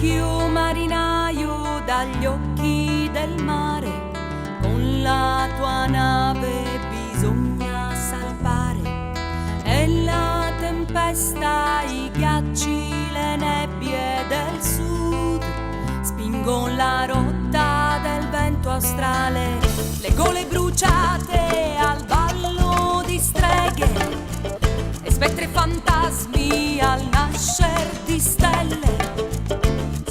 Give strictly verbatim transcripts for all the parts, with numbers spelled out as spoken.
Vecchio marinaio dagli occhi del mare, con la tua nave bisogna salpare. E la tempesta, i ghiacci, le nebbie del sud spingono la rotta del vento australe. Le gole bruciate al ballo di streghe e spettri e fantasmi al nascer di stelle.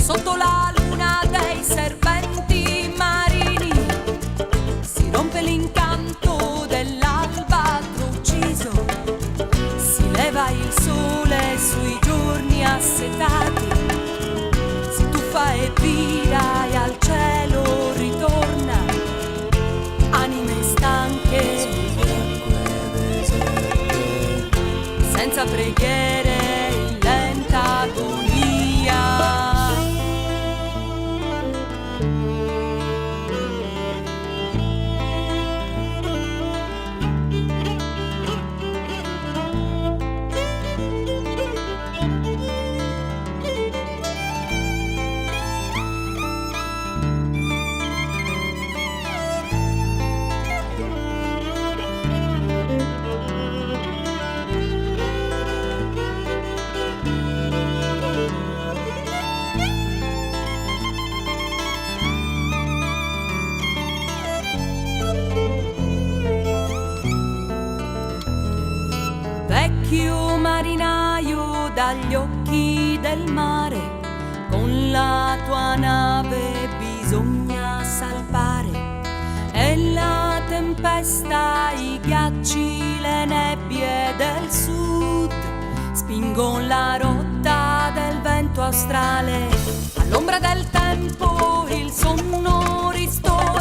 Sotto la luna dei serpenti marini si rompe l'incanto dell'albatro ucciso. Si leva il sole sui giorni assetati, si tuffa e vira e al cielo ritorna. Anime stanche, senza preghiere, in lenta agonia. Vecchio marinaio dagli occhi del mare, con la tua nave bisogna salpare. E la tempesta, i ghiacci, le nebbie del sud spingono la rotta del vento australe. All'ombra del tempo il sonno ristorna.